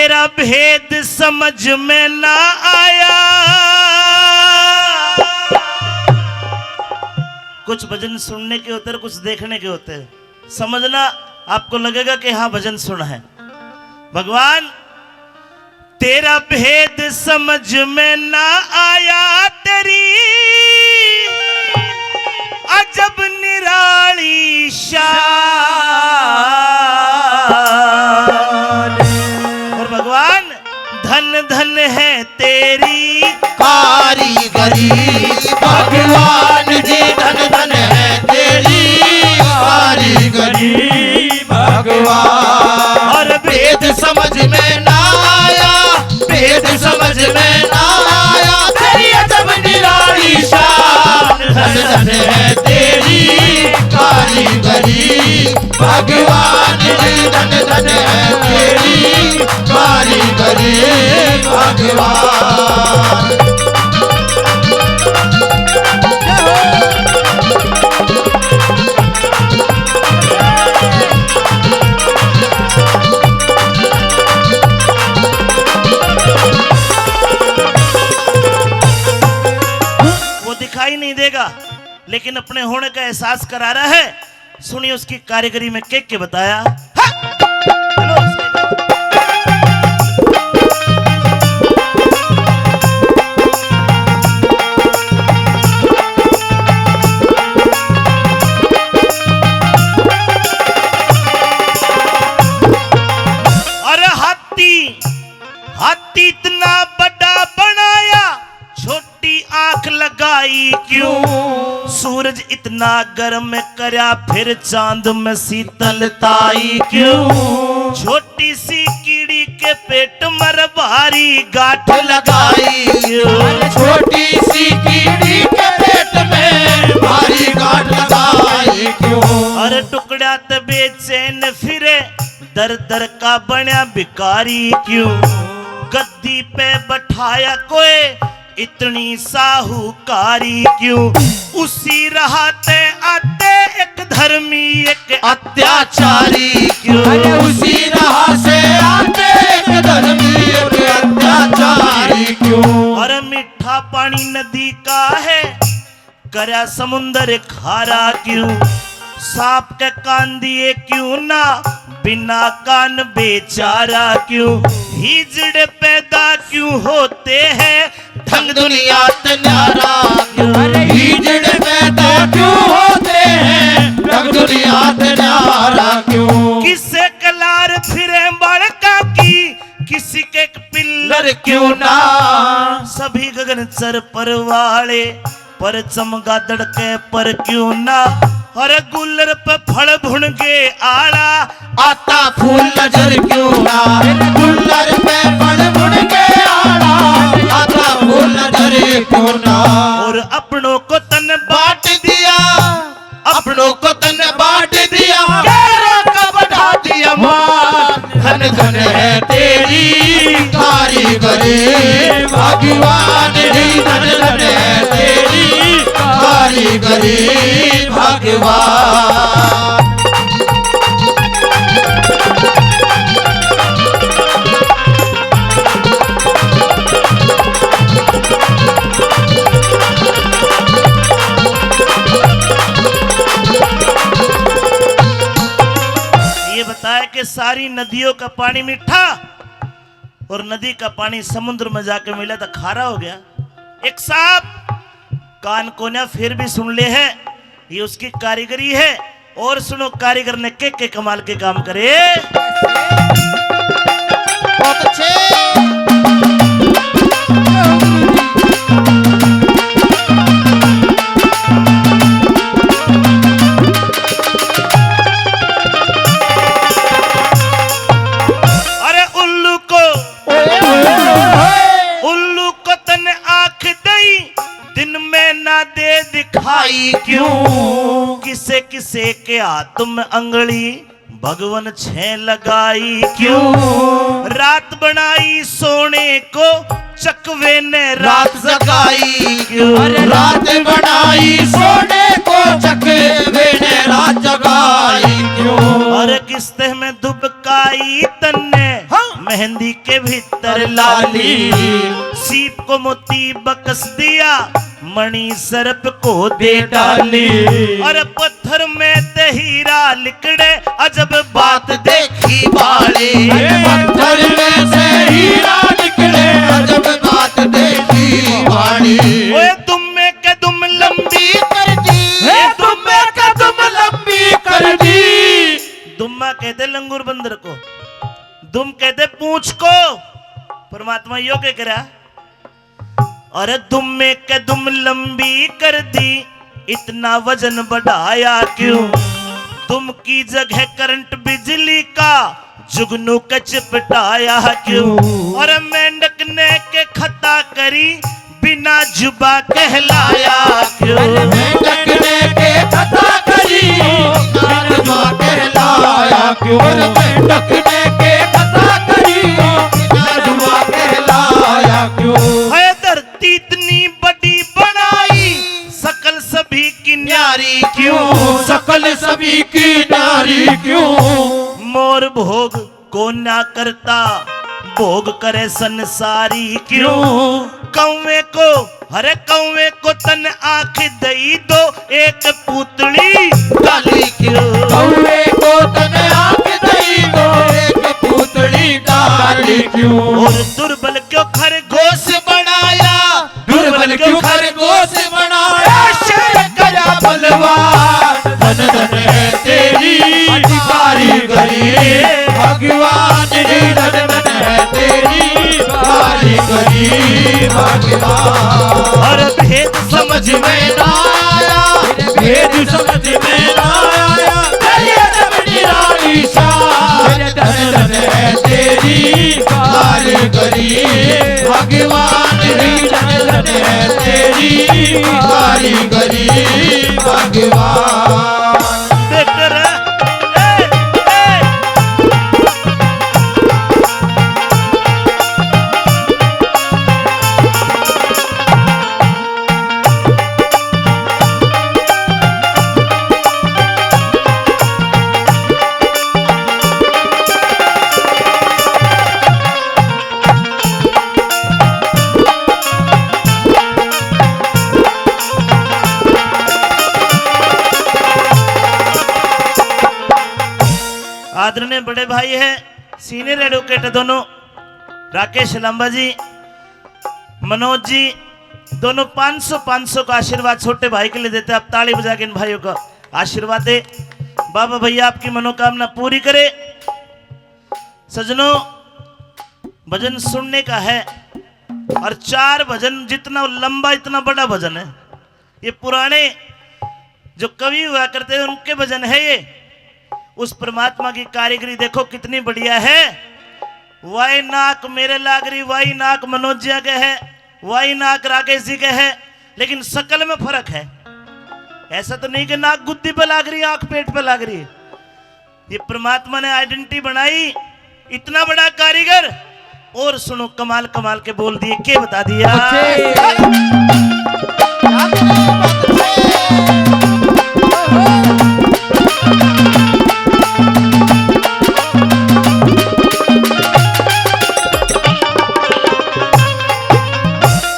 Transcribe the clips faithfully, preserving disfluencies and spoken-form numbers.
तेरा भेद समझ में ना आया। कुछ भजन सुनने के होते हैं, कुछ देखने के होते हैं। समझना, आपको लगेगा कि हाँ, भजन सुना है। भगवान, तेरा भेद समझ में ना आया, तेरी अजब निराली शान। और भगवान, धन धन है तेरी कारीगरी, भगवान जी, धन धन है तेरी कारीगरी, भगवान। और भेद समझ में ना आया, भेद समझ में ना आया, तेरी अजब निराली शान। धन धन है तेरी कारीगरी, भगवान जी, धन धन है तेरी कारीगरी, भगवान। वो दिखाई नहीं देगा, लेकिन अपने होने का एहसास करा रहा है। सुनिए उसकी कारीगरी में के के बताया। हाँ! चलो। अरे हाथी, हाथी इतना बड़ा बनाया, छोटी आंख लगाई क्यों? सूरज इतना गर्म करया, फिर चांद में शीतलताई क्यों? छोटी सी कीड़ी के पेट में भारी गांठ लगाई क्यों? छोटी सी कीड़ी के पेट में भारी गांठ लगाई क्यों? अरे टुकड़ा ते बेचैन फिरे, दर दर का बण्या भिखारी क्यों? गद्दी पे बैठाया कोई इतनी साहूकारी क्यों? उसी राह ते आते एक धर्मी एक अत्याचारी क्यों? अरे उसी राह से आते एक धर्मी एक अत्याचारी क्यों? अरे मीठा पानी नदी का है, करया समुंदर खारा क्यों? सांप के कान दिए क्यों ना, बिना कान बेचारा क्यों? हिजड़े पैदा क्यों होते हैं, ढंग दुनिया ते न्यारा क्यों? अरे हिजड़े पैदा क्यों होते हैं, ढंग दुनिया ते न्यारा क्यों? किसे कलार फिरे बालका की, किसी के एक पिल्लर क्यों ना? सभी गगन चर पर वाले, पर चमगादड़ के पर क्यों ना? अरे गुल्लर पे फल भुन के आला, आता फूल नजर क्यों ना? गुल्लर पे फल भुन के आला, आता फूल नजर क्यों ना? और अपनों को तन बांट दिया, अपनों को तन बांट दिया, गैरों का बढ़ा दिया मान। धन धन है तेरी कारीगरी भगवान री, धन धन है तेरी कारीगरी भगवान। ये बताया कि सारी नदियों का पानी मीठा और नदी का पानी समुद्र में जाके मिला तो खारा हो गया। एक साहब कान कोन्या फिर भी सुन ले है, ये उसकी कारीगरी है। और सुनो कारीगर ने के के कमाल के काम करे। बहुत अच्छे। अरे उल्लू को, ओए, ओए, ओए। उल्लू को तन आंख दई, दिन में ना दे दिखाई क्यों? किसे किसे के हाथ में अंगली भगवन छे लगाई क्यों? रात बनाई सोने को चकवे ने रात जगाई क्यों? अरे रात बनाई सोने को चकवे ने रात जगाई क्यों? अरे किस्ते में दुबकाई तन्ने, हाँ। मेहंदी के भीतर लाली। सीप को मोती बकस दिया, मणि सर्प को दे डाली। और पत्थर में ते हीरा लिकड़े, अजब बात देखी भाली। पत्थर में से हीरा लिकड़े, अजब बात देखी भाली। ओए दुम्मे के दुम लंबी कर दी। ए दुम्मे के दुम लंबी कर दी। दुम्मा कहते लंगूर बंदर को, दुम कहते पूंछ को। परमात्मा यो के करा, अरे दुम्मे के दुम लंबी कर दी, इतना वजन बढ़ाया क्यों? दुम की जगह करंट बिजली का जुगनू के चिपटाया क्यों? और मेंढक ने के खता करी, बिना जुबा कहलाया क्यों? मेंढक ने के खता करी, बिना जुबा कहलाया क्यों? मेंढक ने के खता करी, बिना जुबा कहलाया क्यों? है धरती इतनी बड़ी बनाई, सकल सभी की न्यारी क्यों? सकल सभी की न्यारी क्यों? मोर भोग को ना करता, भोग करे संसारी क्यों? क्यों? कौवे को, अरे कौवे को तन आंख दई दो, एक पूतली काली क्यों? कौवे को तन आंख दई दो, एक पूतली काली क्यों? और दुर्बल क्यों खरगोश बनाया, दुर्बल क्यों खरगोश बनाया, शेर करा बलवान। धन धन है तेरी कारीगरी भगवान रे, धन धन है तेरी कारीगरी भगवान। और भेद समझ में ना आया, भेद समझ में ना आया, तेरी अजब निराली शान। धन धन है तेरी कारीगरी भगवान रे, धन धन है तेरी कारीगरी भगवान। बेहतर है। ए, ए। आदरणीय बड़े भाई हैं, सीनियर एडवोकेट दोनों, राकेश लांबा जी, मनोज जी, दोनों पाँच सौ, पाँच सौ का आशीर्वाद छोटे भाई के लिए देते। आप ताली बजा के इन भाइयों का आशीर्वाद दे। बाबा भैया आपकी मनोकामना पूरी करे। सजनों, भजन सुनने का है, और चार भजन, जितना लंबा इतना बड़ा भजन है। ये पुराने जो कवि हुआ करते थे, उनके भजन है ये। उस परमात्मा की कारीगरी देखो कितनी बढ़िया है। वाई नाक मेरे लाग रही, वाई नाक मनोजिया के है, वाई नाक राकेश जी के है, लेकिन शकल में फर्क है। ऐसा तो नहीं कि नाक गुद्दी पे लाग रही, आंख पेट पे लाग रही। ये परमात्मा ने आइडेंटिटी बनाई, इतना बड़ा कारीगर। और सुनो, कमाल कमाल के बोल दिए, के बता दिया।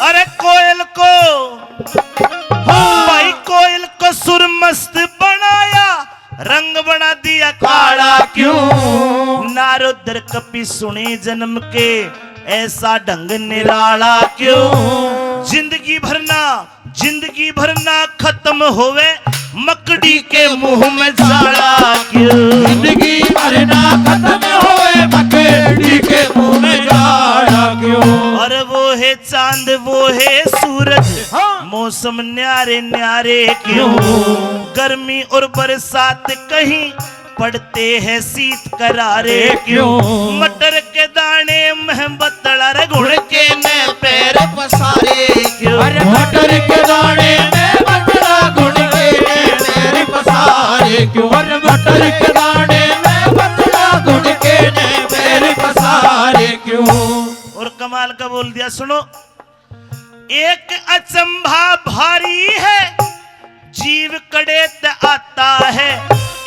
अरे कोयल को, हाँ। भाई कोयल को सुर मस्त बनाया, रंग बना दिया काला क्यों? नारद और कपि सुने जन्म के ऐसा ढंग निराला क्यों? जिंदगी भर ना, जिंदगी भर ना खत्म होवे मकड़ी के मुंह में जाला क्यों? जिंदगी भर ना खत्म होवे मकड़ी के मुंह में जाला क्यों? और वो है चांद, वो है सूरज, हाँ। मौसम न्यारे न्यारे क्यों? क्यों? गर्मी और बरसात कहीं पड़ते हैं शीत करारे क्यों? मटर के दाने में बतला रे घुड़ के ने पैर पसारे क्यों? अरे मटर के दाने में बतला घुड़ के ने पैर पसारे क्यों? अरे मटर के दाने में बतला घुड़ के ने पैर पसारे क्यों? और कमाल का बोल दिया, सुनो। एक अचंभा भारी है, जीव कड़े ते आता है।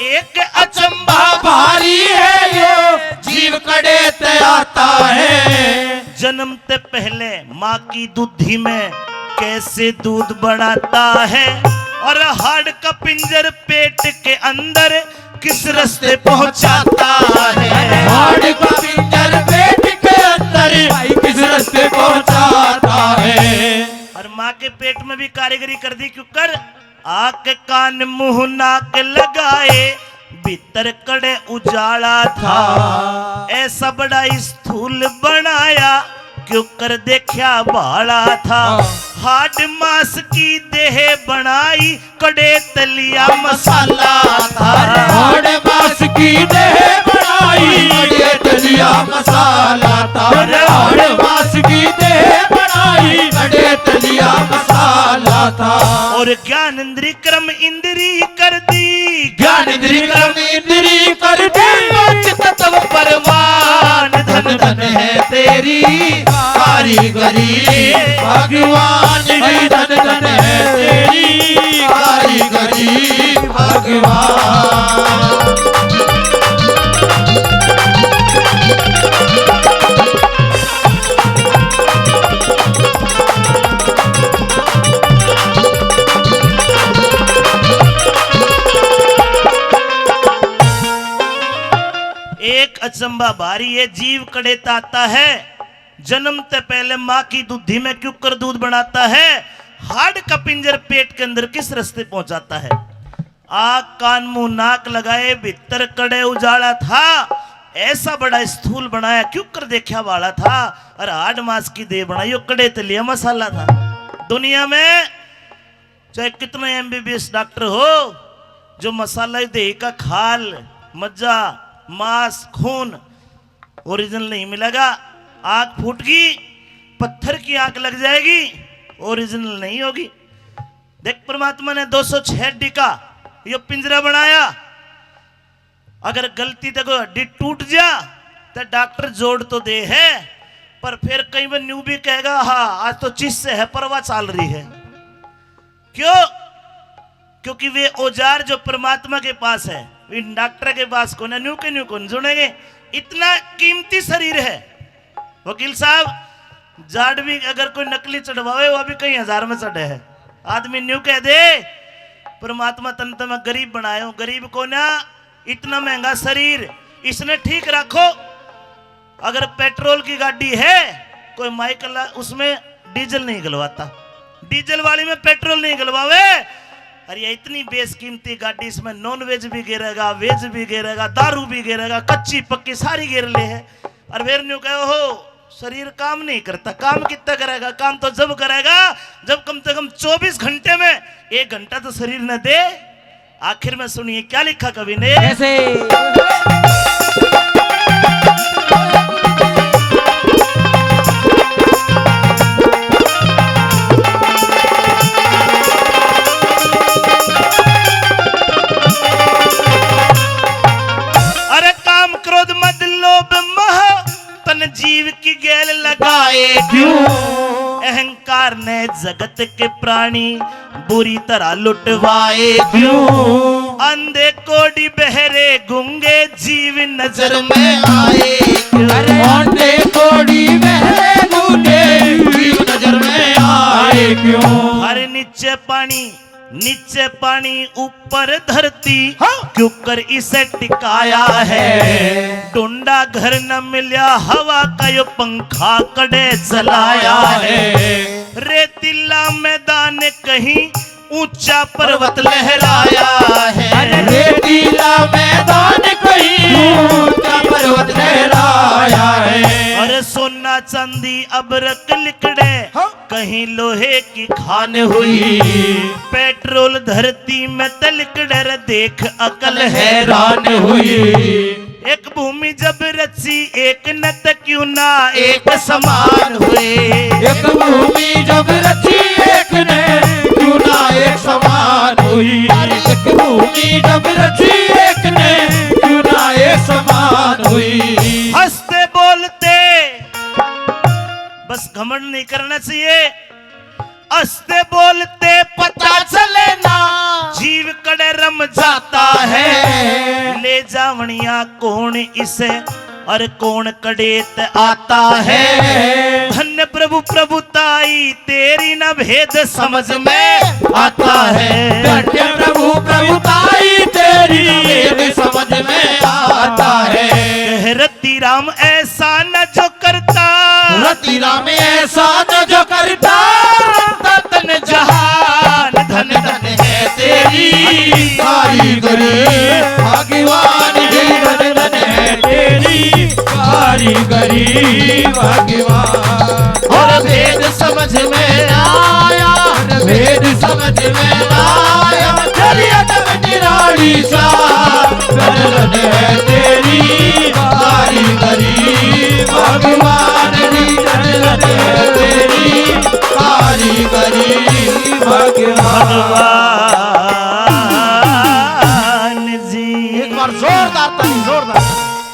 एक अचंभा भारी है यो, जीव कड़े ते आता है। जन्म ते पहले माँ की दूधी में कैसे दूध बनाता है, और हाड़ का पिंजर पेट के अंदर किस रास्ते पहुंचाता है। हाड़ का पिंजर पेट के अंदर भाई किस रास्ते पहुंचाता है। और माँ के पेट में भी कारीगरी कर दी, क्यों कर आंख कान मुंह नाक लगाए, भीतर कड़े उजाला था। हाँ। ऐसा बड़ा स्थूल बनाया, क्यों कर देखा भाला था। हाँ। हाड मास की देह बनाई, कड़े तलिया मसाला था। हाड मास की देह बनाई, कड़े तलिया मसाला था। हाड मास की देह बनाई, कड़े तलिया मसाला था। और ज्ञान इंद्री कर्म इंद्री कर दी। ज्ञान इंद्री कर्म इंद्री कर दी। पंच तत्व परवान, धन धन है तेरी कारीगरी भगवान की, धन धन है तेरी कारीगरी भगवान। एक अचंबा भारी है, जीव कड़े ते आता है। जन्म ते पहले माँ की दूधी में क्यों कर दूध बनाता है, हाड का पिंजर पेट के अंदर किस रास्ते पहुंचाता है। आँख कान मुंह नाक लगाए, भीतर कड़े उजाला था। ऐसा बड़ा स्थूल बनाया, क्यों कर देखा वाला था। और हाड मास की देह बनाई, यो कड़े तलिया मसाला था। दुनिया में चाहे कितना एमबीबीएस डॉक्टर हो, जो मसाला ही देह का खाल, मज्जा, मांस, खून, ओरिजिनल नहीं मिलेगा। आँख फूट गई, पत्थर की आँख लग जाएगी, ओरिजिनल नहीं होगी। देख, परमात्मा ने दो सौ छह हड्डी का यो पिंजरा बनाया। अगर गलती ते कोई हड्डी टूट जा, तो डॉक्टर जोड़ तो दे है, पर फिर कई बार न्यू भी कहेगा, "हाँ, आज तो चिस से है, परवा चाल रही है।" क्यों? क्योंकि वे औजार जो परमात्मा के पास है, वे डॉक्टर के पास कोने, न्यू के न्यू कोने जुड़ेंगे। इतना कीमती शरीर है। वकील साहब, झाड़ भी अगर कोई नकली चढ़वावे, वो भी कई हजार में चढ़े है। आदमी न्यू कह दे, "परमात्मा, तन तो मैं गरीब बनाया हूँ, गरीब कोना, इतना महंगा शरीर, इसने ठीक रखो।" अगर पेट्रोल की गाड़ी है, कोई माइकल उसमें डीजल नहीं गलवाता, डीजल वाली में पेट्रोल नहीं गलवावे। अरे, ये इतनी बेशकीमती गाड़ी, इसमें नॉन वेज भी गिरेगा, वेज भी गिरेगा, दारू भी गिरेगा, कच्ची पक्की सारी गिर ले है। और फिर न्यू कहो, "हो, शरीर काम नहीं करता।" काम कितना करेगा? काम तो जब करेगा, जब कम से कम चौबीस घंटे में एक घंटा तो शरीर ने दे। आखिर में सुनिए क्या लिखा कवि ने। कैसे? अरे काम, क्रोध, मद, लोभ, मोह, तन जीव की गैल लगाए क्यों? अहंकार ने जगत के प्राणी बुरी तरह लुटवाए क्यों? अंधे कोढ़ी बहरे गूंगे जीव नजर में आए क्यों? अरे अंधे कोढ़ी बहरे गूंगे जीव नजर में आए क्यों? हर नीचे पानी, नीचे पानी, ऊपर धरती, हाँ। क्यों कर इसे टिकाया है? ढूंढा घर न मिल्या, हवा का यो पंखा कड़े चलाया है। रेतीला मैदान कहीं ऊंचा पर्वत लहराया है। अरे रेतीला मैदान कहीं ऊंचा पर्वत लहराया है। अरे सोना चांदी अबरक लिकड़े, हाँ। कहीं लोहे की खान हुई। पेट्रोल धरती में तलक डर देख अकल हैरान हुई। एक भूमि जब रची एक न त क्यों ना एक समान हुई। एक भूमि जब रची एक ने क्यों ना एक समान हुई। एक भूमि जब रची एक ने क्यों ना एक समान हुई। हंसते बोलते, बस घमंड नहीं करना चाहिए। हंसते बोलते पता चले ना, जीव कड़े रम जाता है। ले जावणिया कौन इसे और कौन कड़ेत आता है। धन्य प्रभु प्रभुताई तेरी ना भेद समझ में आता है। धन्य प्रभु प्रभुताई तेरी ना भेद समझ में आता है। कह रति राम ऐसा न जो करता, रति राम ऐसा न जो करता, तन जहान धन धन है तेरी कारीगरी। भाग्यवान ही धन धन है तेरी कारीगरी। भाग्यवान। और भेद समझ में आया, भेद समझ में आया, तेरी अदब निराली सा, धन धन है तेरी